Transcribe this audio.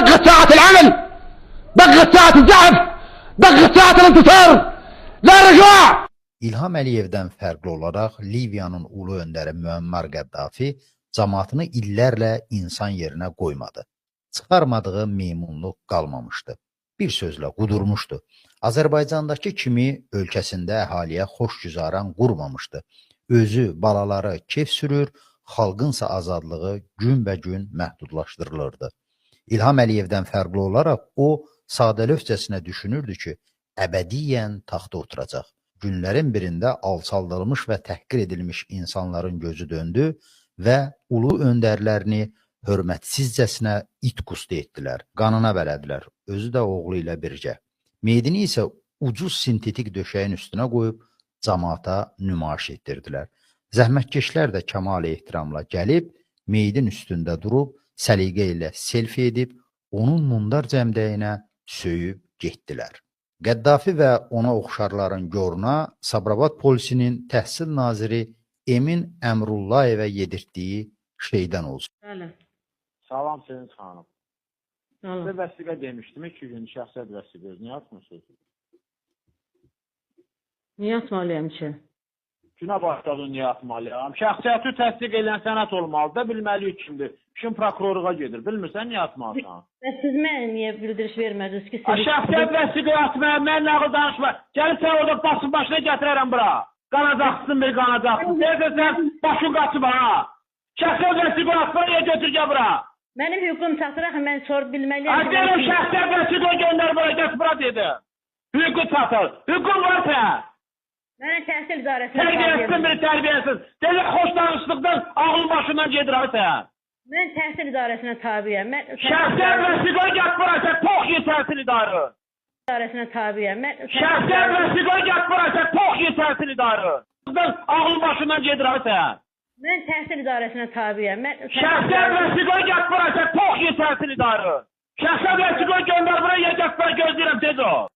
دقت ساعة العمل، دقت ساعة الزحف، دقت ساعة الانتصار، لا رجوع. İlham Əliyevdən fərqli olaraq Liviyanın ulu öndəri Müəmmər Qəddafi camaatını illərlə insan yerinə qoymadı. Çıxarmadığı meymunluq qalmamışdı. Bir sözlə qudurmuşdu. Azərbaycandakı kimi ölkəsində əhaliyə xoş güzaran qurmamışdı. Özü, balaları kef sürür, xalqınsa azadlığı günbəgün məhdudlaşdırılırdı. İlham Əliyevdən fərqli olaraq o sadəlövhcəsinə düşünürdü ki, əbədiyyən taxta oturacaq. Günlərin birində alçaldılmış və təhqir edilmiş insanların gözü döndü və ulu öndərlərini hörmətsizcəsinə it qustu etdilər, qanına bələdilər, özü də oğlu ilə birgə. Meyidini isə ucuz sintetik döşəyin üstünə qoyub camaata nümayiş etdirdilər. Zəhmətkeşlər də kəmal ehtiramla gəlib meyidin üstündə durub səliqə ilə selfie edib onun mundar cəmdəyinə söyüb getdilər. Qəddafi və ona oxşarların goruna Sabirabad polisinin təhsil naziri Emin Əmrullayevə yedirtdiyi şeydən olsun. Bəli. Salam Sevinç xanım. Salam. Sizə vəsiqə demişdim 2 gün şəxsiyyət vəsiqəsi. Niyə atmırsınız? Niyə atmalıyam ki? Günə başladın niyə atmalıyam? Şəxsiyyəti təsdiq edən sənəd olmalıdır da, bilməliyik kimdir. Kim prokurorluğa gedir, bilmirsən niyə atmalısan? Və siz mənə niyə bildiriş vermədiniz ki, Ha, siz şəxsiyyət vəsiqəyi atmaya mən nağıl danışma. Gəlib sən orada basın başına gətirərəm bura. Qanacaqsın bir qanacaqsın. Deyirsən sən başın qaçıb ha. Şəxsiyyət vəsiqəyi atma niyə götür gəl bura? Mənim hüququm çatır axı, mən sorub bilməliyəm. Ha, ki, deyirəm mən- şəxsiyyət vəsiqəyi göndər bura, gətir bura dedi. Hüququ çatır. Hüququn var sənə. Mənə təhsil idarəsinə Tərbiyəsiz tabiyəm. bir tərbiyəsiz. Deyir xoş danışdıqdan ağlın başından gedir ha sən. Mən təhsil idarəsinə tabiyəm. Mən Şəxsiyyət vəsiqəyi gətir bura, sən tox ye təhsil idarə. idarəsinə tabiyəm. Mən Şəxsiyyət vəsiqəyi gətir bura, sən tox ye təhsil idarə. Ağlın başından gedir ha sən. Mən təhsil idarəsinə tabiyəm. Mən Şəxsiyyət vəsiqəyi gətir bura, sən tox ye təhsil idarə. Şəxsiyyət vəsiqəyi göndər bura, ye gətir bura, gözləyirəm tez ol.